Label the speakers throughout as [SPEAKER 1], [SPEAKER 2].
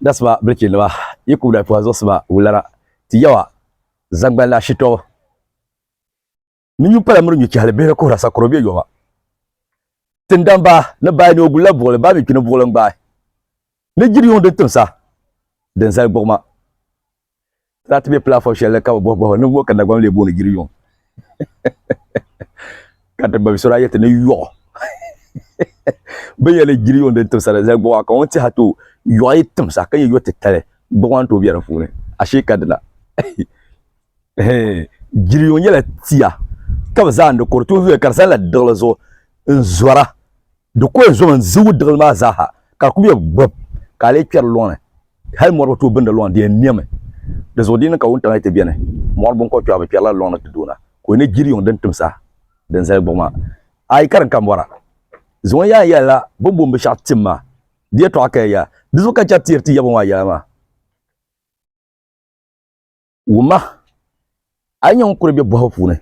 [SPEAKER 1] Dasiba bilichindima yi kumda puha zuɣusiba wulana ti yawa zaŋgbani la shitɔbu ni nyu pala miri nyu chahili bihiri kuhira sakoro bɛ yoma. Tindamba ni baai ni o gulila buɣili baa mi kpi ni buɣili n-gbaai ni jiri yuŋ din timsa din zali gbuɣima. Ti daa ti be platform shɛli ni ka bɛ bɔhi bɔhigu ni ŋɔ ka Dagbaŋ lee booni jiri yuŋ ka ti babi so daa yɛli ti ni yɔɣu bɛ yɛli jiri yuŋ din timsa din zali gbuɣima ka ŋun tiɛha tooi yɔɣu yi timsa ka nyɛ yɔ titali gbuɣima n-tooi be di puuni ashee ka dina. Jiriyo nyɛla tia ka bi zaandi ko di tooi viɛli ka di zaŋla diɣili zuɣu n zora di ku yɛn zomi n zigi diɣili maa zaaha ka di ku bɛ gbib ka a lee kpɛri loŋni hali mori bi tooi bindi loŋni di yɛn nɛmi di zuɣu di niŋ ka wuntaŋ yi ti biɛni mori binkobi kpɛɣu bi kpɛrila loŋni ti doona ka o ni jiriyoŋ din timsa din zali gbuɣi maa ayi ka din ka mora zuŋɔ yaa yɛlila bi ni booni binshaɣu tim maa di yɛltɔɣa ka ya yaa di zuɣu ka chɛ teeri ti yaba maa yɛla maa Wumma, a yi nya ŋun kuri be bɔhibu puuni,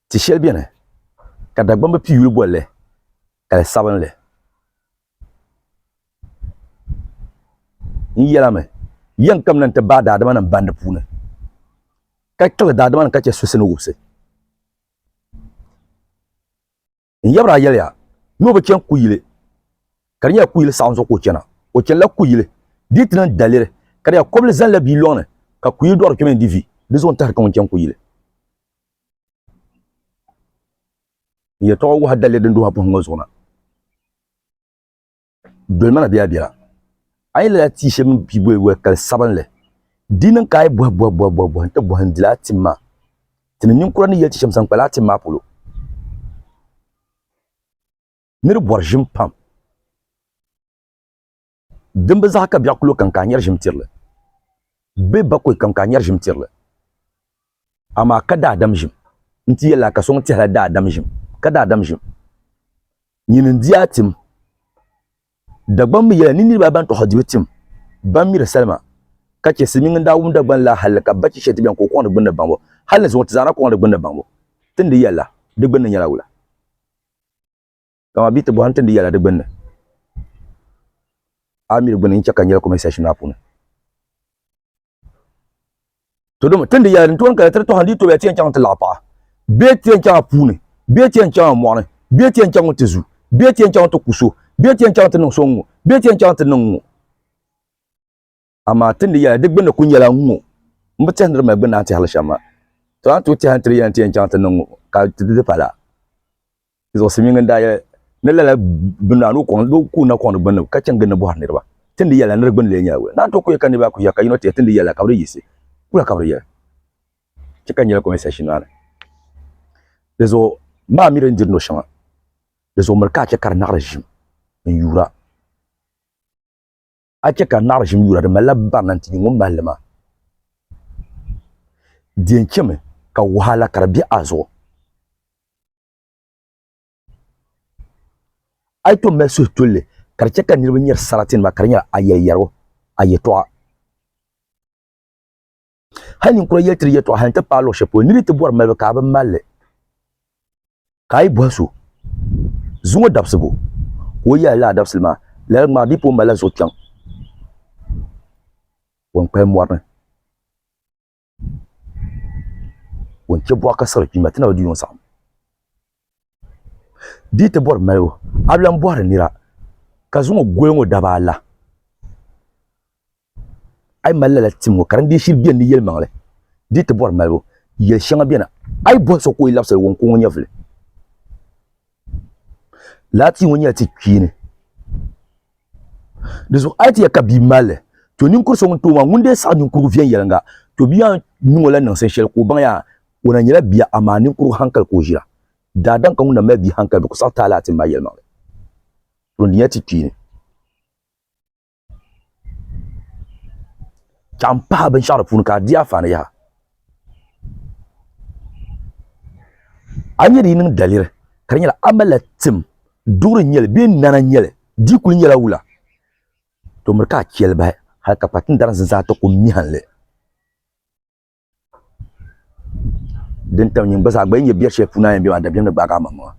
[SPEAKER 1] ti shɛli beni ka Dagbamba pii yuli boli li kali sabinli. N yɛlimi, yɛn kamina nti baai daadamanim bandi puuni, ka kpiɣi daadamanim ka chɛ susi ni wubisi. N yabira yɛliya ni o bi chani kuyili, ka di nyɛla kuyili saɣim zuɣu ka o chana. O chanila kuyili di yi ti niŋ daliri ka di nyɛla kɔbili zanila bia lɔŋni ka kuyili dɔɣiri kpɛma n-di vi, di zuɣu n-tahiri ka ŋun chani kuyili. N yɛtɔɣa wuhi daliri din duhi a pɔhim ŋɔ zuɣu na. Doli ma na bela bela. A yi lala tia shɛli mini bia boli wali kali sabinli, di niŋ ka a yi bɔhi bɔhi bɔhi bɔhi bɔhi nti bɔhi n-dila a tim maa. Ti ni ninkura ni yɛli ti shɛm zaŋ kpa lala tim maa polo. Nir bɔri ʒim pam. Din bi zaɣi ka biɛɣu kulo kam ka a nyari ʒim tiri li bee bakɔi kam ka a nyari ʒim tiri li. Amaa ka daadam ʒim nti yɛli a ka so ŋun tɛhila daadam ʒim, ka daadam ʒim. Nyini n-di a tim. Dagbaŋ mi yɛla ni niriba ban tɔɣisi dibu tim, ban miri salima, ka chɛ silimiingi n-daa wum Dagbaŋ la halli ka bachi shɛli ti beni ka o kɔŋ di gbunni baŋbu. Hali ni zuŋɔ ti zaa na kɔŋ di gbunni baŋbu. Ti ni di yɛli la, di gbunni nyɛla wula? Dama bɛ ti bɔhi n-ti di yɛla di gbunni. A mi di gbunni n-chɛ ka n yɛli comment section maa puuni. To domi ti ni di yɛla din tooni ka di tiri tɔha n-dii tobiya ti yɛn chaŋ ti laɣi paɣa bee ti yɛn chaŋ a puuni bee ti yɛn chaŋ a mɔɣuni bee ti yɛn chaŋ ti zu bee ti yɛn chaŋ ti ku so bee ti yɛn chaŋ ti niŋ so ŋ-ŋɔ bee ti yɛn chaŋ ti niŋ ŋ-ŋɔ. Amaa ti ni di yɛla di gbunni kuli nyɛla ŋ-ŋɔ. M bi tɛhi ni di mali gbunni a ni tɛhiri li shɛm maa. To a ni tooi tɛhi ni ti di yɛla ni ti yɛn chaŋ ti niŋ ŋ-ŋɔ ka ti di pala. Zuɣu silimiingi n-daa yɛli ni lala bini maa ni o kɔŋ ni o ku na kɔŋ di gbunni ka chaŋ gindi bɔhiri niriba. Ti ni di yɛla ni di gbunni lee nyɛla wula? Naan tooi ku yɛli ka niriba a ku ʒiya ka yino ti yɛli ti ni di yɛla ka bɛ di yiɣisi wula ka bɛ di yɛli? Chɛ ka n yɛli comment section maa ni. Di zuɣu maa mi di ni diri nɔ shɛŋa. Di zuɣu miri ka a chɛ ka di naɣiri ʒim n-yuura. A chɛ ka naɣiri ʒim yuura di malila barina nti nyɛ ŋun mali li maa. Di yɛn chɛmi ka wahala ka di be a zuɣu. A yi tom mali suhutulli ka di chɛ ka niriba nyari saratinima ka di nyɛla a yɛliyɛrigu, a yɛtɔɣa. Hal ninkura yɛli ti di yɛtɔɣa hal nti paai luɣ shɛli polo, nir yi ti bɔri malibu ka a bi mal li. Ka a yi bɔhi so, Zuŋɔ dabisi bo? Ka o yɛli, Lala dabisili maa, lala ŋmaa bee pa o malila zuɣu kpiɔŋ o ni kpahi mɔri ni. O ni chɛ bɔɣu ka siɣiri kpiimba, ti na bi di yuŋ saɣim. Di yi ti bɔri malibu, a bi lan bɔhiri nira, ka zuŋɔ goli ŋɔ daba ala. A yi mali lala tim ŋɔ ka di dii shiri beni ni yɛlimaŋli, di yi ti bɔri malibu, yɛl shɛŋa beni a yi bɔhi so ka o yi labisili wuŋ ka o ŋɔ nyɛvili. Lala tia ŋɔ nyɛla ti kpeeni. Di zuɣu a yi ti yɛli ka bia mali li, to ninkuri so ŋun tooi maa ŋun dee saɣi ninkurigu viɛnyɛliŋga, to bia maa niŋ o la niŋsim shɛli ka o baŋ yaa o na nyɛla bia amaa ninkurigu hankali ka o ʒira. Daadam ka ŋun na mali bia hankali bɛ ku saɣi ti a lala tim maa yɛlimaŋli. To di nyɛla ti kpeeni. Chaɣ m pahi binshɛɣu di puuni ka a di anfaani yaha. A ni nyɛ di yi niŋ daliri ka di nyɛla a malila tim duɣuri n nyɛli bee nana n nyɛli di kuli nyɛla wula to miri ka a chɛli bahi hali ka kpa tindari zaa ti ku mihan li. Din tam nyin gba zaa gba yi nyɛ biɛri shɛli puuni a yɛn bɛ maa dabiɛm ni gbaagi a maŋmaŋa.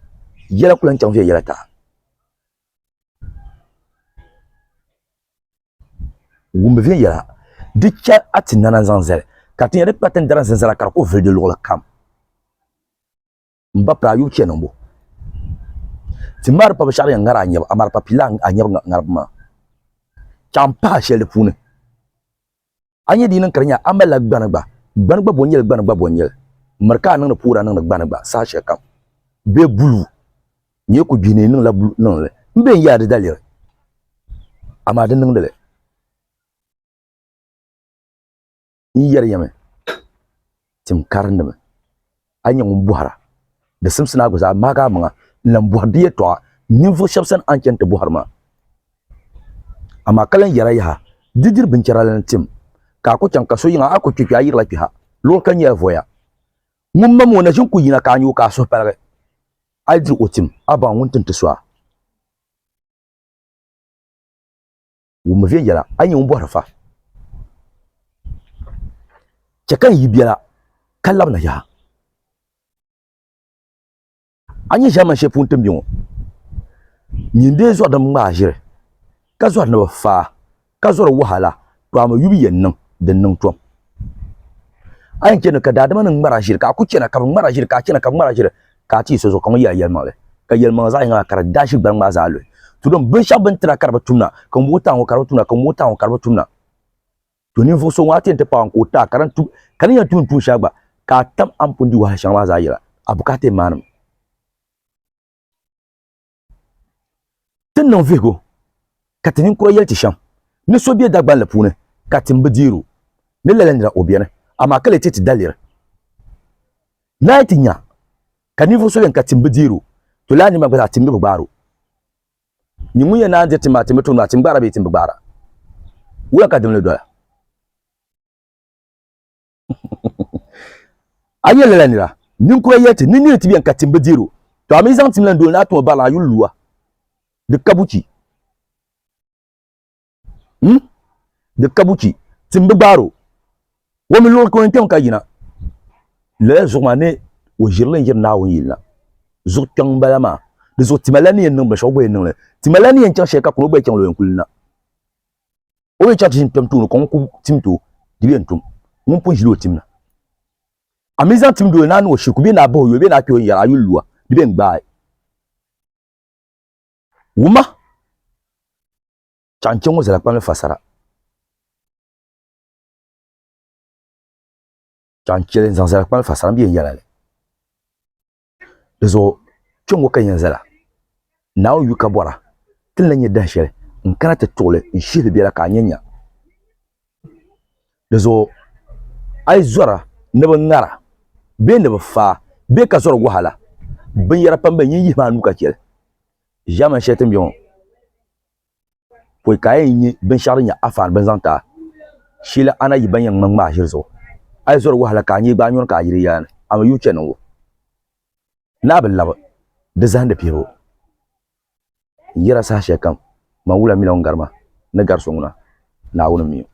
[SPEAKER 1] Yɛla ku lahi chaŋ viɛnyɛla taha. Wumbu viɛnyɛla, di chɛ a ti nana n-zaŋ zali, ka ti nya di kpa tindara zinzala ka di ku vili di luɣili kam. M ba piri Ayub chɛ niŋbu. Ti maa di pa binshɛɣu din yɛn ŋari a nyabu, amaa di pa piila a nyabu ŋaribu maa. Chaŋ m-pahi shɛli di puuni. A nya di yi niŋ ka di nyɛla a malila gbani gba, gbani gba bo n-nyɛ li, gbani gba bo n-nyɛ li. Miri ka a niŋdi poori a niŋdi gbani gba saha shɛli kam. Bee buluu nyɛ ku gbihi ni yi niŋla buluu niŋ li m be n-yɛla di daliri, amaa di niŋdi li. N yɛri ya mi, tim karindimi, a nyɛ ŋun bɔhira, di simsi ni a gba zaa maagi a maŋa n-lan bɔhiri di yɛtɔɣa ninvuɣ shɛb sani a ni chani ti bɔhiri maa. Amaa ka lan yɛra yaha, Di diri binchɛra la ni tim, ka a ku chaŋ ka so yiŋa, a ku kpe kpe, a yirila kpe ha. Luɣili kam nyɛla voya. Ŋun mam o na ʒin ku yina ka a nya o ka a suhu paligi. A yi diri o tim, a baŋ ŋun ti ni ti so a. Wummi viɛnyɛla, a yi nyɛ ŋun bɔhiri fa. Chɛ ka n yi biɛla ka labina yaha. A nyɛ ʒiɛmani shɛli puuni ti ni be ŋɔ, nyin dee zɔri ni bɛ ŋmaai ʒiri, ka zɔri ni bɛ faai, ka zɔri wahala, to a mi yubu yɛn niŋ din niŋ tom. A yɛn chani ka daadama nim ŋmari a ʒiri, ka a ku chana ka bɛ ŋmari a ʒiri, ka a chana ka bɛ ŋmari a ʒiri, ka a ti yi so zuɣu ka ŋun yɛli a yɛlimaŋli, ka yɛlimaŋli zaɣ yiŋa maa ka di daa ʒi gbariŋ maa zaa luhi. To dom binshɛɣu bɛ ni tira ka di bi tumna, ka ŋun bo taai ŋɔ ka di bi tumna, ka ŋun bo taai ŋɔ ka di bi tumna. To ninvuɣ so ŋun a ti yɛn ti paai ka o taai ka di ni yɛn tum tuun shɛli gba, ka a tam a ni pun di wahala shɛŋa maa zaa yɛla, a bukaata yɛn maanimi. Ti ni niŋ vihigu ka ti ninkura yɛli ti shɛm ni so be Dagbanli puuni ka ti m-bi deer o ni lala nira o beni, amaa ka lee ti ti daliri. Naai ti nya ka ninvuɣ so beni ka ti m-bi deer o, to lala nir maa gba zaa ti m mi bi gbaar o. Nyin ŋun yɛn naan diri ti maa ti mi tooni maa, ti m gbaara bee ti m bi gbaara? Wula ka dimli dola? A nyɛ lala nira, ninkura yɛli ti ni niri ti beni ka tim bi deer o, to a mi zaŋ tim lan doli ni a tuma barila a yuli lua. Di ka buchi. Hmm? Di ka buchi. Tim bi gbaar o. O mi luɣili ka o yɛn kpɛmi ka yina. Lala zuɣu maa ni o ʒirili n-yiri Naawuni yili na. Zuɣu kpiɔŋ m-bala maa. Di zuɣu tima la ni yɛn niŋ binshɛɣu o gba yɛn niŋ li. Tima la ni yɛn chaŋ shɛli ka kuni o gba yɛn chaŋ la o yɛn kuli na. O yɛn chaŋ ti ʒini kpɛm tooni ka ŋun ku tim ti o, di bi yɛn tum. Ŋun pun ʒili o tim na. A mi zaŋ tim doli ni a niŋ o shiriku bee ni a bahi o yoli bee ni a kpe o n-yɛri a yuli lua, di bi yɛn gbaai. Wumma, chaŋ n-chaŋ ŋɔ zala kpamli fasara. Chaŋ n-chɛli n-zaŋ zala kpamli fasara m bi yɛn yɛla li. Di zuɣu kpɛŋŋo ka yɛn zala Naawuni yu ka bɔra ti ni lahi nyɛ dahin shɛli n kana ti tuɣili n shihili biɛla ka a nya nya. Di zuɣu a yi zɔra ni bi ŋara bee ni bi faai bee ka zɔri wahala binyɛra pam bɛ nyin yihimi a nuu ka chɛli. Ʒiɛmani shɛli ti ni bɛ ŋɔ pɔi ka a yɛn nya binshɛɣu din nyɛ afaani bini zaŋ ti a sheela a na yi ban yɛn ŋma ŋmaa ʒiri zuɣu a yi zɔri wahala ka a nyee gbaai nyɔri ka a yiri yaani a mi yuui chɛ niŋbu ni a bi labi di zahindi pihibu n yɛra saha shɛli kam man wula mi la ŋun gari ma ni gari so ŋuna Naawuni m-mi o.